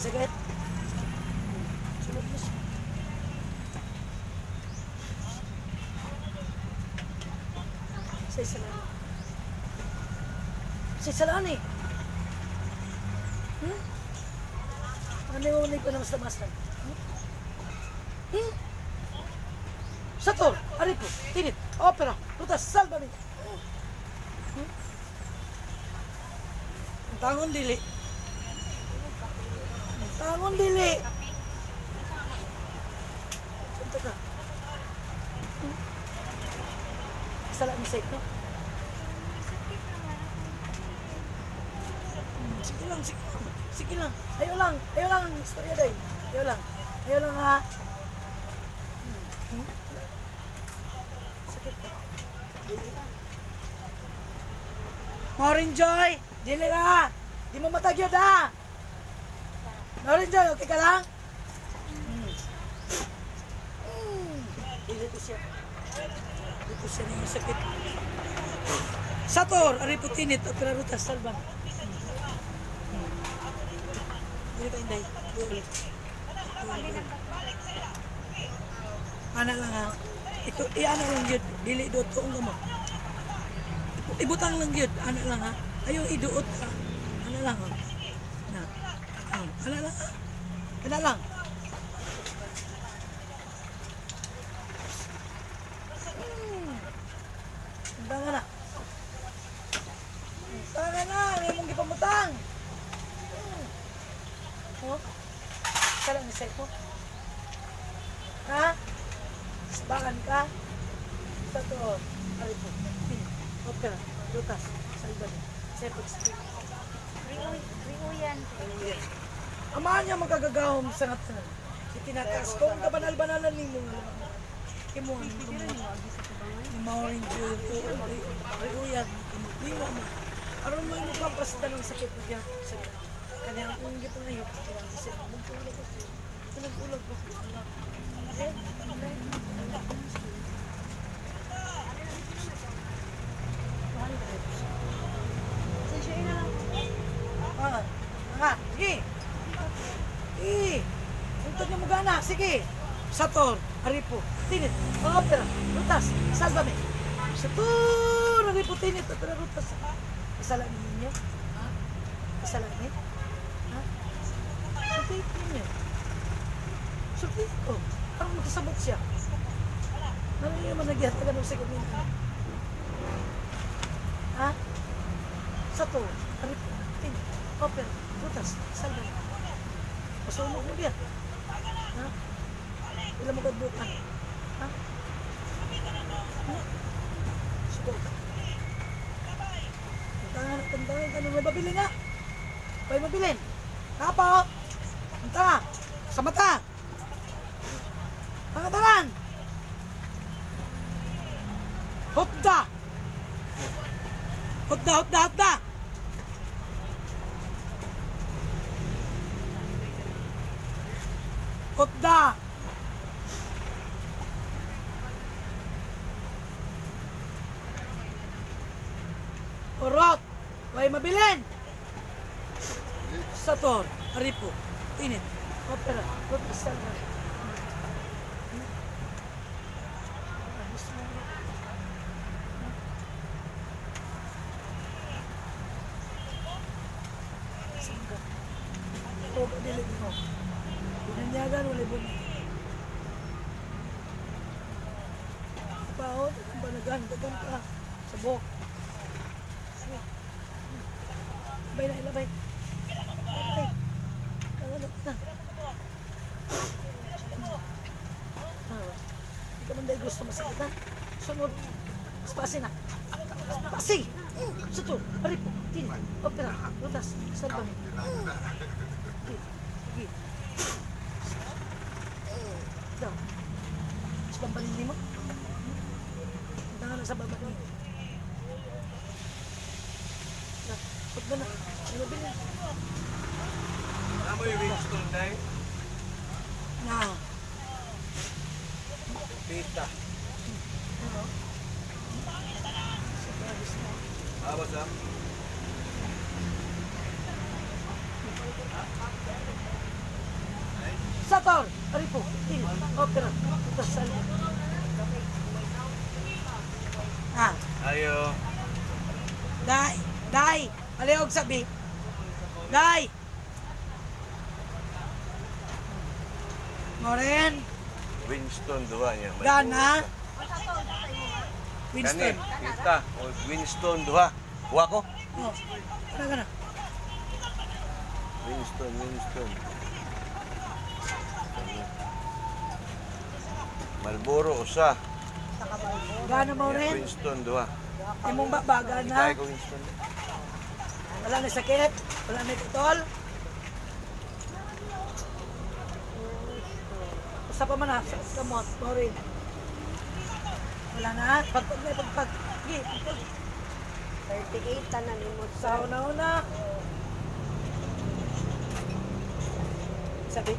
Sakit. Sulod mo siya. Sa isa lang. Sa isa lang eh. Hmm? Ano yung unay ko na mas lamas lang? Hmm? Hmm? Sator, Aripo, Tinit, Opera, Rutas, Salvame. Hmm? Ang tangon dili. Ang tangon dili. Punta ka. Hmm? Sala ni Sek, no? Sige lang, sige lang. Sige lang. Ayaw lang. Ayaw lang. Istorya day. Ayaw lang. Ayaw lang ha. Hmm? Sakit ka. Dili. Maureen Joy! Dili ka! Di mo matagyod ha! Maureen Joy, okay ka lang? Hmm. Hmm. Dili ko siya. Dili ko siya na yung sakit. Sator, ariputinit, opera rutas, salvan. Dili ka inday. Dili. Dili. Ana lang ha. Ito, iana lang yun. Dili do tuong mo. Ibutang lang yun. Ana lang ha. Ayaw iduot ha. Ana lang ha. Na. Ah, ana lang ha. Ana lang. Hmm. Tanga na. Tanga na. Ano yung mong gipamutang? Hmm. Oh. Kala ni mo. Ha? Sabakan ka? Sa to, aripo, pin, opera, lutas, salban, sepag street. Riuyan. Amahan niya magkagagahom sa ngatanan. Itinataas ko ang kabanal-banalan nimo nga lamang. Imo ang kamot. Ni Maureen Joy, Riuyan, kamot nimo mo. Aron mo imo pamprasda ng sakit na gyud sakit. Kanya ang kong gipangayop, sa mong tulog ko. Tulog-ulog ko. Eh, Ah, ah, sige. Eh, untod niyo mo gana, sige. Sator, Aripo, Tinit, Opera, Rutas, Salvame. Sator, Aripo, Tinit, Opera, Rutas. Kasalanan ninyo? Ha? Kasalanan? Ha? Sultihin ninyo. Sultihin ko. Parang magkasabot siya. Ano yung mga nagyatagan ng sakit ninyo? Ha? Sator, Aripo, Tinit, Opera, Rutas, Salvame. Masunog mo diyan. Ha? Ila mo kadbukan. Ha? Ha? Suko ka. Tangan, tangan, tangan, may mabili nga. May mabilin. Kapo. Ang tanga. Sa mata. Pangatangan. Hotda. Hotda, hotda, hotda. Hotda. Urot. Way mabilin. Sator, Aripo, Init, Opera, Rutas, Salva. Sangga. O, dili mo. Binanyagan, wala bunyi. Paot, banagan, dagan ka. Sabok. Sige. Bay na, ilabay. Ilabay. Kagalot na. Ah, Hindi ka man dahil gusto masakit ha. Sunod. Spasi na. Spasi! Sa to. Aripo. Tini. Opera. Rutas. Salbang. Sige. Sige. Daw. Sa bambalin mo? Punta na sa baba niyo. Na, pag na na. Ano bilin? Alam mo yung Winston, Day? Na. Pita. Ano? Sa bagis na. Ah, what's up? Sator, Aripo, Tinit, Opera, Rutas, Salvame. Ah, Ayo. Day, day, palihog sabi. Day. Moren, Winston duha niya. Gana, Kani, Winston. kita. O, Winston duha. Kuha ko. Oh, gana, gana. Winston, Winston. Kani. Marlboro usa. Gana mo Yeah, rin. Winston duha. Imong baba, gana. Tayo ko Winston. Wala na sakit. Wala na tutol. Basta pa man ha, sa kamot, mo rin. Wala na. Pagpag na, pagpag. Sige, pagpag. 38 tanan imo. Sa una-una. Sabi.